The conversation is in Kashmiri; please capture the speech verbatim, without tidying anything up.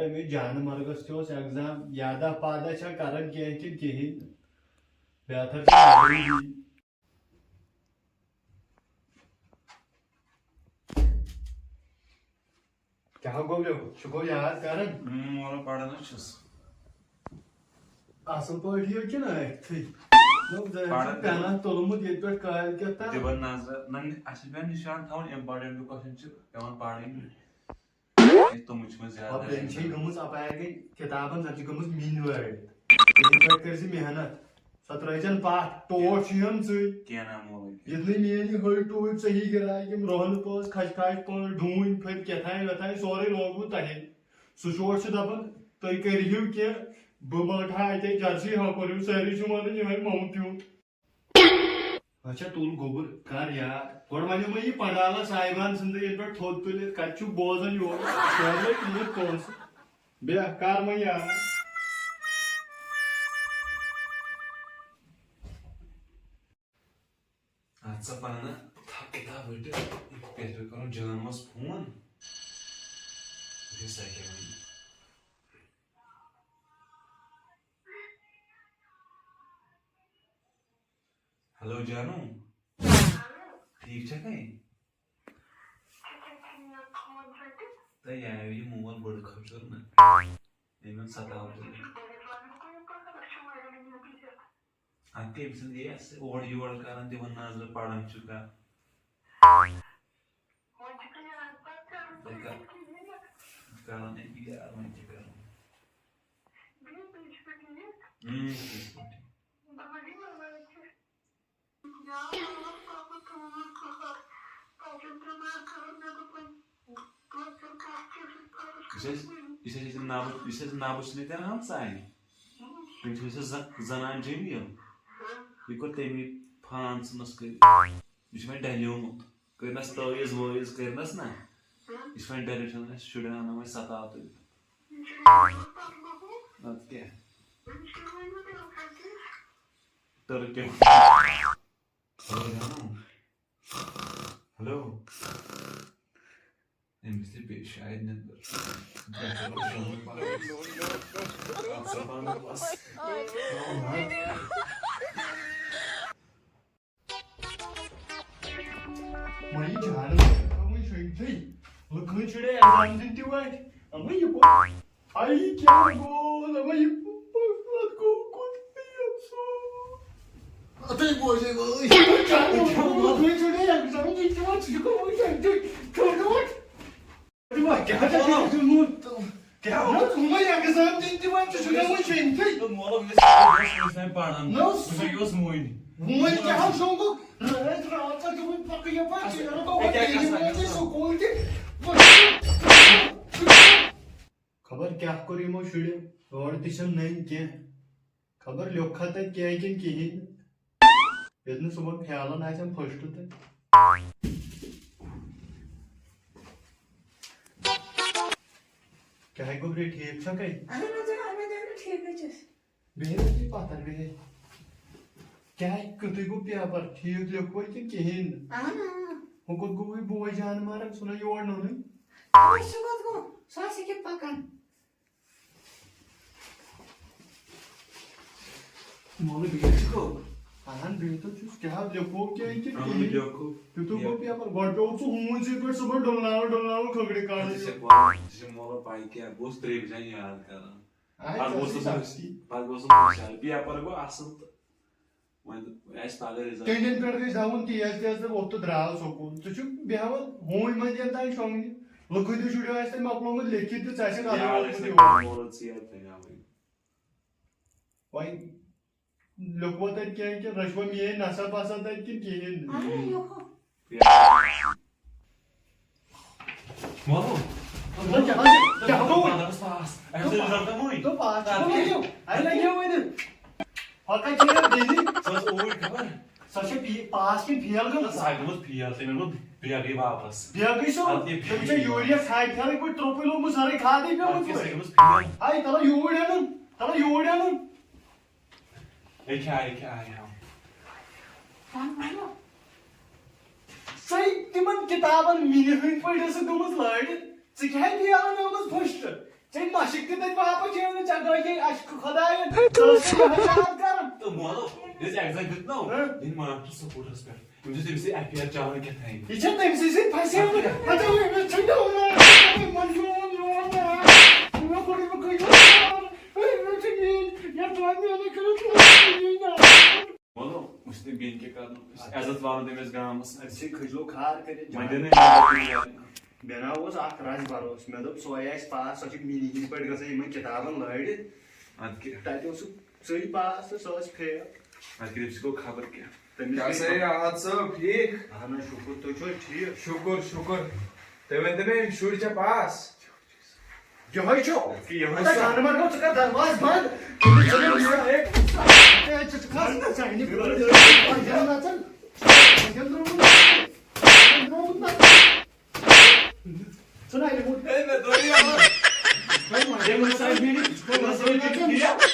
أمِس جانہٕ مرگس تہِ اوس ایگزام، یادہ پادہ چھا کران کینٛہہ کِنہٕ کِہیٖنۍ؟ بہتر چھُ نظرٕے دِنۍ۔ کیٛاہ گوٚو یہِ؟ چھُ گوٚو یاد کران؟ اۭں، وَلہٕ پَران حظ چھُس۔ اَصٕل پٲٹھۍ یِیو کِنہٕ أتھٕے؟ نہ، زَن چھُ پَران۔ پٮ۪نَس تُلمُت ییٚتہِ پٮ۪ٹھ کالہِ کٮ۪تھ تام۔ دِوان نظر، نہ، نہ، اَسہِ چھُ پٮ۪وان نِشان تھاوُن، important question چھِ پٮ۪وان پَرٕنۍ۔ کیٛازِ تِمَن چھِ مےٚ زیادٕ وۄنۍ چھے attention۔ گٔمٕژ اَپارِ گٔے کِتابَن، زَن چھِ گٔمٕژ مِنۍ وٲرۍ۔ تِمَن پٮ۪ٹھ کٔرۍ زِ محنت۔ سۄ ترٲیزٮ۪ن پَتھ، ٹوٹھ چھُ یُن ژٕے۔ کینٛہہ نہ مولوی۔ یُتھ نہٕ میٲنۍ یہِ ہٕے ٹوٗپۍ صحیح گِراے، یِم رۄہنہٕ پٲنٛژھ، کھچ کھچ پٲنٛژھ، ڈوٗنۍ پھٔلۍ، کیٛاہ تام ویٛاہ تام، سورُے لوگمُت تۄہے۔ سُہ چوٹھ چھُ دَپان، تُہۍ کٔرِو کینٛہہ، بہٕ بَٹہٕ ہا اَتے جرسی ہۄپٲرۍ، یِم سٲری چھِ وَنان، یِہوٚے مومہٕ پیوٗنٛت۔ اچھا، تُل گوٚبُر، کر یاد۔ گۄڈٕ وَنیو مےٚ یہِ پنڈالَس صاحبان سٕنٛدٕ ییٚتہِ پٮ۪ٹھ تھوٚد تُلِتھ، کَتہِ چھُکھ بوزان یورٕ؟ سورُے تُلِتھ پونٛسہٕ۔ بیٚیہِ کر وۄنۍ یاد۔ اَتھ سا پانہٕ تھاو کِتاب ؤٹِتھ، پٮ۪ٹھ پٮ۪ٹھ کَرُن جانوَس فون۔ وٕچھو سۄ کیٛاہ وَنہِ۔ ہیلو جانو، ٹھیٖک چھکھے؟ تۄہہِ آیو یہِ مول بٔڑ خۄجر نہ؟ أمۍ ووٚن ستاو تُلِتھ۔ اَدٕ کیٛاہ، أمۍ سٕنٛدۍ گٔیے اَسہِ اورٕ یورٕ کران، دِوان نظرٕ، پران چھُ کانٛہہ۔ تۄہہِ کر-، کران أمۍ یار، وۄنۍ کیٛاہ کرو؟ اۭں، ٹھیٖک پٲٹھۍ۔ یُس اَسہِ، یُس اَسہِ ییٚتٮ۪ن نبہٕ، یُس اَسہِ نبہٕ چھُنہ کران ہمسایہِ، تٔمۍ چھُ اَسہِ ز-، زنان جمیٖل، یہِ کوٚر تٔمی فان ژھٕنس کٔرِتھ۔ یہِ چھُ وۄنۍ ڈلیومُت، کٔرنس تٲویٖز وٲویٖز کٔرنس نہ، یہِ چھُ وۄنۍ ڈلیومُت، چھُنہٕ اَسہِ شُرٮ۪ن اَنان وۄنۍ ستاو تُلِتھ۔ اَدٕ کیٛاہ؟ ٹٔرٕک کیٛاہ؟ ہیلو جانو۔ ہیلو۔ أمِس تہِ پیٚیہِ شاید نیٚنٛدٕر۔ وۄنۍ جانو، وۄنۍ شۄنٛگۍ تھٕے۔ لُکہٕ ہٕنٛدۍ شُرۍ ایگزام دِنۍ تہِ وٲتۍ۔ اَمے یہِ گوٚو۔ آیی کیٛاہ گوٚو؟ دَپان یہِ پَتہٕ گوٚو کوٚت پیٚیَم سُہ؟ اَتھَے بوزے وٲے۔ چانہِ ووٚنمُت، وۄنۍ چھُ مےٚ ایگزام دیُن تہِ وۄنۍ، ژٕ چھُکھ وۄنۍ ٹٮ۪نشن کھیوٚن وۄنۍ۔ ژٕ وۄنۍ کیٛاہ چھُکھ دیُتمُت؟ کیٛاہ نہ، ووٚن؟ ژٕ وۄنۍ ایگزام دیُن تہِ وۄنۍ، ژٕ چھُکھ وۄنۍ شیٚنتھٕے۔ تہٕ مولو، یہِ اوس، یہِ اوس مےٚ پَران۔ نہ، بہٕ چھُس یہِ اوس مُنۍ۔ وۄنۍ کیٛاہ حظ شوٚنٛگُکھ؟ رٲژ راتھ کَتھ چھُ وۄنۍ پَکٕے یَپٲرۍ، اَصٕل۔ ژیر گوٚو، ہے، کیٛاہ وۄنۍ کَتھ یِمو سَمجھِ تہِ ژٕ؟ سکوٗل تہِ۔ خبر کیٛاہ کوٚر یِمو شُرٮ۪و، اورٕ تہِ چھِنہٕ نٔنۍ کینٛہہ۔ خبر لیوٚکھا تَتہِ کینٛہہ کِنہٕ کِہیٖنۍ نہٕ۔ ییٚتہِ نہٕ صُبحن پھیلان آسن first تہٕ۔ کیٛاہ گوٚبرے، ٹھیٖک چھَکھے؟ اہن حظ، آ، مےٚ گٔے نہٕ ٹھیٖکٕے چھَس۔ بیٚہہِ حظ یہِ پَتھر، بیٚہہِ۔ کیٛاہ، کیُتھُے گوٚو paper؟ ٹھیٖک لیوٚکھوَے کِنہٕ کِہیٖنۍ نہٕ؟ اہن، آ۔ ہُہ کوٚت گوٚو یہِ بوے جان مرگ؟ سُہ نہ یور نوٚنُے۔ أمِس چھُ کوٚت گوٚو؟ سُہ آسہِ ییٚکیٛاہ پَکان۔ مولوی بِہِتھ چھُکھ؟ اہن، بِہِتھ حظ چھُس۔ کیٛاہ لیکھو کیٛاہ کہِ اہن، کِہیٖنۍ؟ لیکھو۔ تیُتھُے گوٚو paper، گۄڈٕ پیوٚو ژٕ ہوٗن ژےٚ پٮ۪ٹھ صُبحن ڈُلناوان ڈُلناوان کھٔکھرِ کانٛہہ۔ ژےٚ چھےٚ پَے، ژےٚ چھےٚ مولوی پَے کیٛاہ؟ بہٕ اوسُس ترٛےٚ بجہِ یاد کران۔ آے، پَتہٕ ژےٚ گوٚو ٲسٕے سُہ سختی۔ پَتہٕ گوٚو سُہ مُشکِل۔ Paper گوٚو اَصٕل تہٕ وۄنۍ دوٚپ، اَسہِ پَگاہ result۔ ٹٔنٛڈٮ۪ن پٮ۪ٹھ گٔے زَوُن تیز تیز تہٕ ووٚتھ تہٕ درٛاو سکوٗل۔ ژٕ چھُکھ بیٚہوان ہوٗنۍ منٛدٮ۪ن تام شۄنٛگنہِ۔ لُکہٕ ہٕنٛدیو شُرٮ۪و آسہِ تَمہِ مۄکلومُت لیکھِتھ تہٕ ژےٚ آسٮ۪کھ اَدٕ یاد ووتمُت ٲسۍ یور۔ مےٚ مولوٗد ژیر تَمہِ آوٕے۔ وۄنۍ لیوٚکھوا تَتہِ کینٛہہ کِنہٕ رٔچھوا میٛٲنۍ نسا بسا تَتہِ کِنہٕ کِہیٖنۍ نہٕ؟ اَہَن، لیوٚکھُو۔ مولوٗ۔ وۄنۍ کیٛاہ حظ؟ کیٛاہ گوٚو وۄنۍ؟ پاس۔ اَسہِ دوٚپ، result وٕنۍ۔ دوٚپ پاس چھُ اَدٕ وٕنۍ کیٛاہ؟ لٔگِو۔ اَسہِ لَگیو وٕنہِ۔ پَکان چھِ یہِ بیٚیہِ۔ سۄ ٲس اوٗرۍ خبر۔ سۄ چھےٚ پی-، پاس کِنہٕ fail گٔمٕژ؟ سۄ آیہِ گٔمٕژ fail، تٔمۍ ووٚن بیٚیہِ گٔے واپس۔ بیٚیہِ گٔے سۄ؟ اَدٕ کیٛاہ تٔمِس چھےٚ fail؟ یوٗریا کھادِ پھیرٕکھ پٲٹھۍ ترٛوپٕے لوٚگمُت سٲرٕے کھادٕے اَدٕ پیوٚمُت کیٛاہ سۄ پٲٹھۍ۔ گٔمٕژ fail؟ ہاے، تَلہ یوٗرۍ اَنُن، تَلہ یوٗرۍ اَنُن۔ یہِ کیٛاہ، یہِ کیٛاہ آیہِ ہاو؟ وَن، وَن۔ سۄے تِمن کِتابن مِنہِ ہٕنٛدۍ پٲٹھۍ ٲسٕکھ گٔمٕژ لٲرِتھ۔ ژٕ کیٛاہ پھیران آمٕژ first؟ ژےٚ مَشِک تہِ تَتہِ واپَس یِوان، ژےٚ گٔیے اَسہِ خۄدایَن، ژٕ ٲسٕکھ یِہوٚے یاد کَران۔ تہٕ مولو، ییٚلہِ exam دیُت نا، ہہ؟ ییٚلہِ ماسٹر سکوٗٹرَس پٮ۪ٹھ، تٔمِس دیُت تٔمِس یہِ F I R چاوان کیٛاہ تام۔ یہِ چھےٚ تٔمۍ سٕے سۭتۍ پھسیمٕژ۔ اَدٕ أمِس چھُ ڈوٗنۍ، أمِس چھُ میون، میون، میون، مےٚ کوٚر یہِ بہٕ کٔرِتھ، أمِس چھُ میٛٲنۍ، یَتھ دۄن میٛانٮ۪ن کٔرِتھ، میٛٲنۍ نا۔ وَلو، وٕچھ تٔمۍ بیٚیہِ کیٛاہ کَرُن۔ یُس عزت والُن تٔمِس گامَس۔ أسۍ چھِ کھٔجلو کھار کٔرِتھ مےٚ جان۔ دِنہٕ مےٚ نا اوس اَکھ رَژھ بَروسہٕ۔ مےٚ دوٚپ، سۄے آسہِ پاس، سۄ چھِ مِنہِ ہِنٛدۍ پٲٹھۍ گژھان یِمَن کِتابَن لٲرِتھ۔ اَدٕ کیٛاہ؟ تَتہِ اوسُکھ ژٕے پاس تہٕ سۄ ٲس فیل۔ اَدٕ کیٛاہ، تٔمِس گوٚو خبر کیٛاہ۔ تٔمِس کیٛاہ گٔے سا ہے، احد صٲب، ٹھیٖک؟ اَہَن حظ، شُکُر، تُہۍ چھِو حظ ٹھیٖک؟ شُکُر، شُکُر۔ تُہۍ ؤنۍ تو مےٚ، یِم شُرۍ چھا پاس؟ یِہوٚے چھُ۔ یِہوٚے اَدٕ سا۔ جانوَر گوٚو، ژٕ کَر دروازٕ بنٛد۔ ہے، ژٕ چھُکھ حظ نَژان، یہِ گوٚو نَژان۔ ژٕ نَے یِمو۔ ہے، مےٚ دوٚپ یہِ حظ۔ ہے، مےٚ دوٚپ یہِ حظ۔